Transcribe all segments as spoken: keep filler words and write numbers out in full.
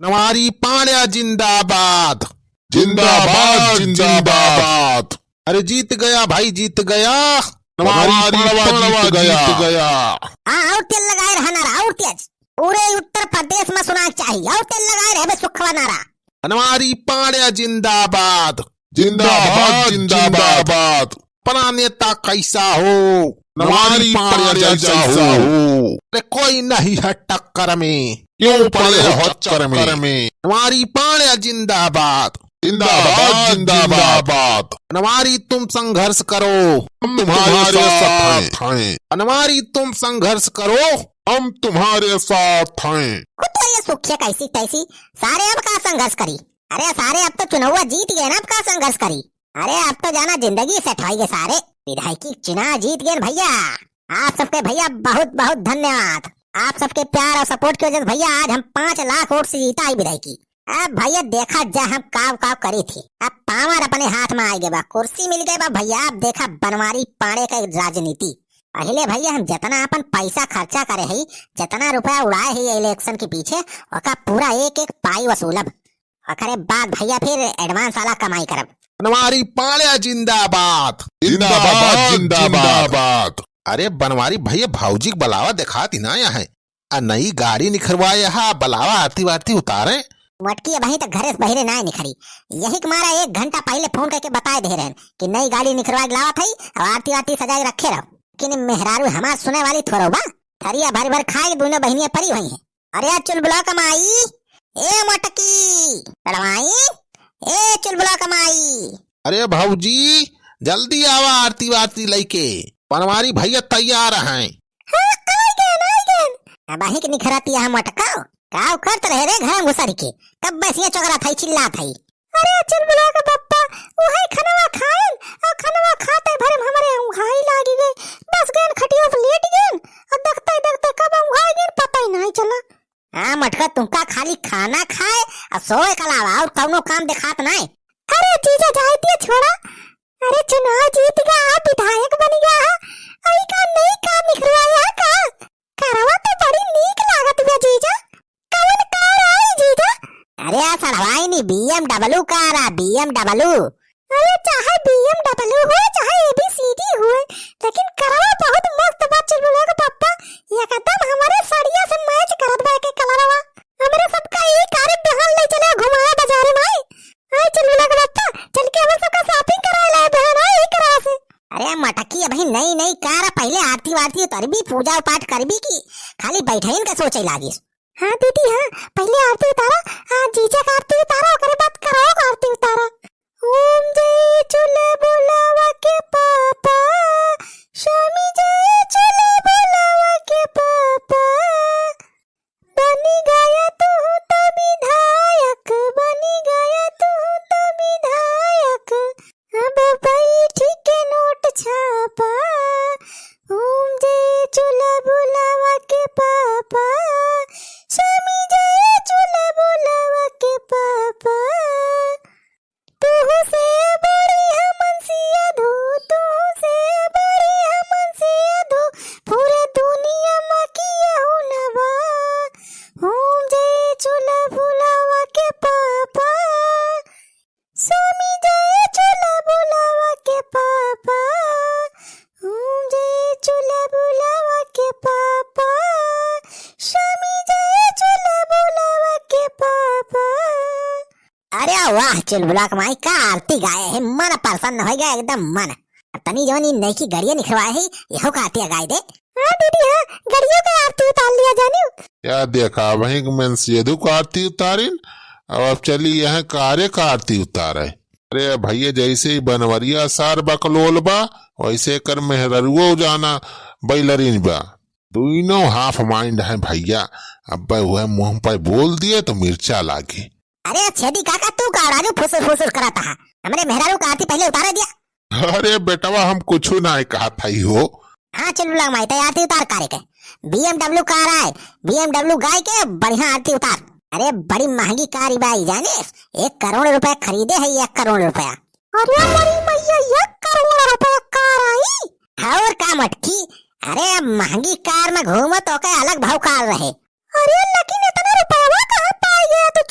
बनवारी पांड्या जिंदाबाद। जिंदाबाद, जिंदाबाद। अरे जीत गया भाई, जीत गया। बनवारी पांड्या जीत गया। हाँ, और तेल लगाए रहा नारा, और तेज। पूरे उत्तर प्रदेश में सुना चाहिए, और तेल लगाए रहे बे सुखवा नारा। बनवारी पांड्या जिंदाबाद। जिंदाबाद, जिंदाबाद। अपना नेता कैसा हो? बनवारी पांड्या जैसा हो। अरे कोई नहीं है टक्कर में। क्यों पड़े हो चक्कर में? बनवारी पांड्या जिंदाबाद। जिंदाबाद, जिंदाबाद। बनवारी तुम संघर्ष करो, हम तुम्हारे साथ हैं। बनवारी तुम संघर्ष करो, हम तुम्हारे साथ हैं। खुद तो ये सुखिया कैसी तैसी, सारे अब का संघर्ष करी? अरे सारे अब तो चुनौवा जीत गए ना, अब का संघर्ष करी? अरे अब तो जाना जिंदगी सेट होइगे सारे। विधायकी चुनाव जीत गए भैया। आप सबके भैया बहुत बहुत धन्यवाद। आप सबके प्यार और सपोर्ट की वजह से भैया आज हम पाँच लाख वोट से जीता है विधायकी। अब भैया देखा जा हम काव काव करी थी। अब पावर अपने हाथ में आइगे बा, कुर्सी मिल गए बा भैया। अब देखा बनवारी पांड्या का राजनीति। पहले भैया हम जितना अपन पैसा खर्चा करे ही, जितना रुपया उड़ाए ही इलेक्शन के पीछे, ओका पूरा एक एक पाई वसूलब। ओकरे बाद भैया फिर एडवांस वाला कमाई करब। बनवारी पांड्या जिंदाबाद। जिंदाबाद, जिंदाबाद। अरे बनवारी भैया भौजी के बलावा देखाती ना यहाँ है। आ नई गाड़ी निखरवाए हा, बलावा आरती वारती उतारे। मोटकी अबहीं तक घरे से बहिरे नाय निखरी। यही के मारा एक घंटा पहले फोन करके बताए दे रहन कि नई गाड़ी निखरवा के लावत हई और आरती वारती सजा के रखे रहो। लेकिन मेहरारू हमार सुने वाली थोड़ो बा। थरिया भर भर खाए दोनों बहिनियां परी हुई हैं। अरे चुलबुला कमाई, ए मोटकी, लड़वाई, ए चुलबुला कमाई। अरे भौजी, जल्दी आवा आरती वारती लइके, बनवारी भैया तैयार हैं। हाँ, आइ गएन, आइ गएन। अबहीं के निखरती है मोटका, काव करत रहे रे घर में घुसर के, कब बसिया चोकरा थाई चिल्लात हई। अरे चुलबुला के पप्पा, उहइ खनवा खाएन, और खनवा खाते भरे में हमरे उंघाई लागी गई। बस गएन खटिया पे लेट गएन, और देखते देखते कब उंघाई गएन, पता ही नहीं चला। हाँ मोटका, तुमका खाली खाना खाए और सोए के अलावा और कौनो काम देखात नहीं। अरे जीजा जाए दिया छोड़ा, अरे चुनाव जीत गया, विधायक बन गया है, अरे का नई कार निकलवाया है का? करवा तो बड़ी नीक लागत बा जीजा। कवन कार आई जीजा? अरे आ सड़वाई नी, B M W कार आ, B M W। अरे चाहे B M W हो, चाहे A B C D हो, लेकिन करवा बहुत मस्त बा चुलबुला के पप्पा, एकदम हमरे सड़िया से मैच करत बा एके कलरवा। हमरे सबका ई कार बिहान ले चला घुमाया बाजारे में। आई चुलबुला के पप्पा, चल के हमरे सबका शॉपिंग कराए लाए बिहान, आई करा से। अरे मटकी, अबहीं नई नई कार, पहले आरती वारती उतरबी, पूजा पाठ करबी की खाली बैठइन का सोचे लागिस? हाँ दीदी, हाँ, पहले आरती उतारा, आ जीजा का आरती उतारा, ओकरे बाद कराओ का आरती उतारा। ओम जय चुलबुलावा के पापा, स्वामी जय चुलबुलावा के पापा, बनी गया तू तो विधायक, बनी गया तू तो विधायक, अब बैठ के नोट छापा। ओम जय चुलबुलावा के पापा, स्वामी जय चुलबुलावा के पापा। तुहसे बड़ी हमन सियाधु, तुहसे बड़ी हमन सियाधु, पूरे दुनिया में केहू न बा। ओम जय चुलबुलावा के पापा, स्वामी जय चुलबुलावा के पापा, ओम जय चुलबुलावा के पापा, स्वामी जय चुलबुलावा के पापा। अरे वाह चुलबुला के माई, का आरती गाए है, मन प्रसन्न होइ गया एकदम मन। अब तनी जवन ई नईकी गड़िया निखरवाए है, यहो का आरती गाए दे। हाँ दीदी, हाँ, गड़ियों का आरती उतार लिया जानियो। या देखा, वहीं के मन से यदु का आरती उतारिन, अब, अब चली यहाँ कारे का आरती उतारे। अरे भैया, जैसे ही बनवरिया सार बकलोल बा, वैसे कर मेहररुओ जाना बैलरिन बा। दुइनों half mind हैं भैया। अब वह मुंह पर बोल दिए तो मिर्चा लागे। अरे छेदी काका, तू का राजू फुसुर फुसुर करत हा? हमरे मेहरारू का आरती पहले उतारे दिया। अरे बेटवा, हम कुछु नाहीं कहत हई हो। हाँ चुलबुला माई, तै आरती उतार कारे के। B M W कार आए, B M W गाय के बढ़िया आरती उतार। अरे बड़ी महंगी कार ई बा ई, जाने, एक करोड़ रुपया खरीदे है, एक करोड़ रुपया। अरे बड़ी मैया, एक करोड़ रुपया कार आई? और का मटकी, अरे अब महंगी कार में घूमो तो के अलग भाव कार रहे। अरे लेकिन इतना रुपया कहाँ पाई गया तू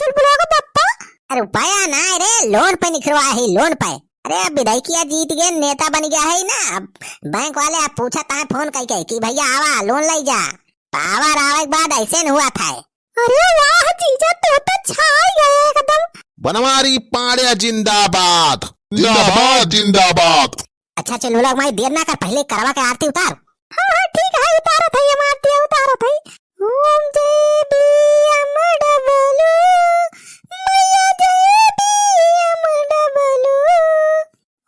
रुपया ना रे, लोन पे निकरवा है, लोन पे। अरे, अब विधायकिया जीत गए, नेता बन गया है ना, अब बैंक वाले अब पूछत हैं फोन कई कई कि भैया आवा, लोन लई जा। पावर आवे के बाद ऐसे न हुआ था। अरे वाह जीजा, तू तो छाई गए एकदम। बनवारी पाड़े जिंदाबाद। जिंदाबाद, जिंदाबाद। अच्छा चल, लोग माई देर ना कर, पहले करवा के आरती उतार। हाँ, हाँ, ठीक है, उतारत है, ये आरती उतारत है। ओम जय बी एम डब्ल्यू, मैया जय बी एम डब्ल्यू।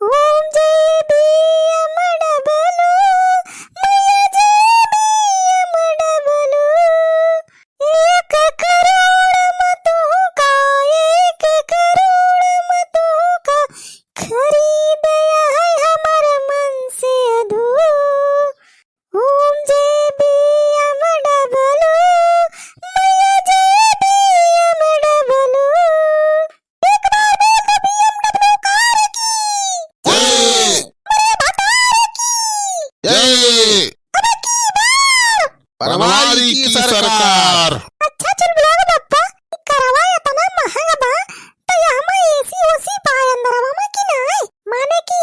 ओम जय बी एम डब्ल्यू, मैया जय बी एम डब्ल्यू। एक करोड़ मतों का, एक करोड़ मतों का खरीद है हमर मन से अधू। ओम जय बी एम डब्ल्यू, मैया जय बी एम डब्ल्यू। एक बार बोल दो बी एम डब्ल्यू कार की। जय। अरे भतार की। जय। अब की बार। बनवारी की सरकार। अच्छा चुलबुलावा बप्पा, ई करवा इतना महंगा बा, तो यहमा एसी ओसी बा अंदरवा मा कि नाय? माने कि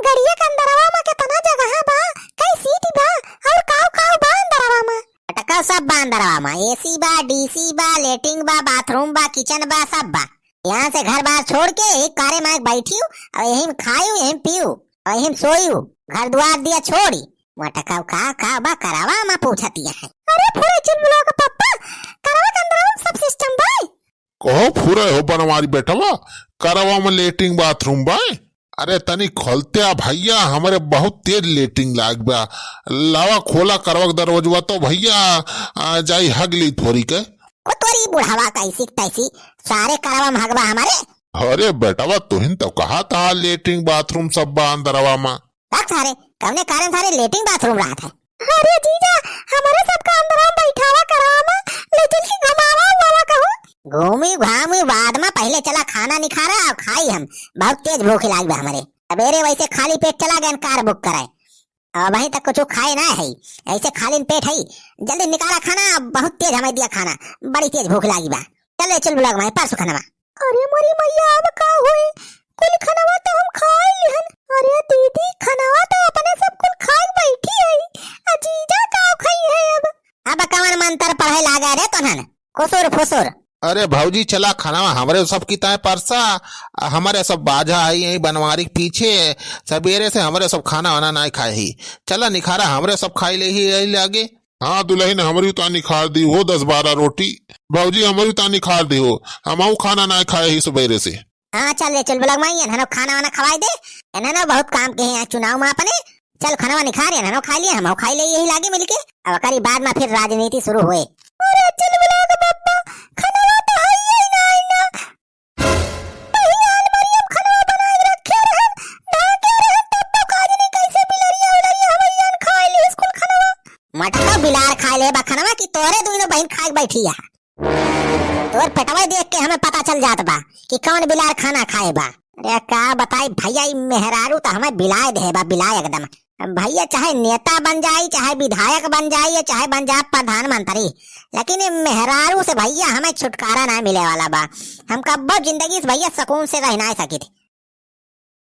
गड़िया के अंदरवा मा कितना जगह बा, कई सीट बा, और काव काव बा अंदरवा मा? अटका सब बा अंदरवा मा, एसी बा, डीसी बा, लेटरिन बा, बाथरूम बा, किचन बा, सब बा। यहाँ से घर बार छोड़ के यही कारे मा बैठियो, और यही में खायू, यही में पीयू, और यही में सोयू, घर द्वार दिया छोड़ी। मटका का, का बा करवा मा पूछतिया है। अरे फुरे चुलबुलावा का पप्पा, करवा के अंदरवा मा सब सिस्टम बा? कहो फुरे हो बनवारी बेटवा, करवा मा लेटरिन बाथरूम बा? अरे तनी खोलते आ भैया, हमरे बहुत तेज लेटरिन लाग बा। लावा खोला करवा के दरवाजवा तो भैया, आ, जाई हग ली थोरी के। ओ तोरी बुढ़ावा कैसी तैसी, सारे करवा मा हगबा हमरे। अरे बेटवा, तुहिन तो कहा था लेटरिन बाथरूम सब बा अंदरवा मा। देख सारे, कौने कारण सारे लेटरिन बाथरूम रहत है? अरे जीजा, हमरे सबका अंदरवा मा बैठावा करवा मा, ले चल के घुमावा उमावा कहूँ। घूमी घामी बाद मा, पहले चला खाना निखारा और खाई हम। बहुत तेज भूख लाग बा हमरे। सबेरे वैसे खाली पेट चला गए कार बुक कराए। अबहीं तक कुछ खाए ना है, ऐसे खाली पेट है। जल्दी निकाला खाना, बहुत तेज हमें दिया खाना, बड़ी तेज भूख लागी बा। चल रे, चल बुला के मैं परसों खाना। अरे मोरी मैया, अब का होई? कुल खनवा तो हम खाई लिहन। अरे दीदी, खनवा तो अपने सब कुल खाई बैठी है। आ जीजा का खाई है अब? अब कवन मंत्र पढ़े लागे रे तोहन? खुसुर फुसुर। अरे भौजी, चला खाना हमरे सब की ताए परसा, आ हमरे सब बाझा आई यही बनवारी के पीछे, सबेरे से हमरे सब खाना वाना नाय खाए ही। चला निखारा हमरे सब खाई ले ही यही लागे। हाँ दुलहिन, हमरी उतानी खार दी हो दस बारह रोटी। भौजी, हमरी उतानी खार दी हो, हमहू खाना ना खाए ही सुबेरे से। हाँ, चल रे, चल बुलग माई, एन्हनो खाना वाना खवाई दे। एन्हनो बहुत काम के हैं यहाँ चुनाव मा अपने। चल, खाना वाना खा रे, एन्हनो खा लिए, हमहू खाई ले यही लागे मिलके। अब ओकरी बाद मा फिर राजनीति शुरू होए। अरे चल बुलग बप्पा, खाना तो है ही ना, है ना। पहिले अलमारी मा खाना बनाए रखे रहन, ढाके रहन, तब तो काज नहीं कैसे बिलरिया उलरिया हमारी जान खाए ले स्कूल खाना। मटका बिलार खाए ले बा खाना कि तोरे दुइनो बहिन खाए बैठी है। तोर पेटवा देख के हमें पता चल जात बा कि कौन बिलार खाना खाए बा। अरे का बताई भैया, ई मेहरारू तो हमें बिलाए दे बा, बिलाए एकदम। भैया चाहे नेता बन जाई, चाहे विधायक बन जाई, या चाहे बन जाए प्रधानमंत्री, लेकिन ये मेहरारू से भैया हमें छुटकारा ना मिले वाला बा। हम कब्बो जिंदगी से भैया सुकून से रह ना सकित।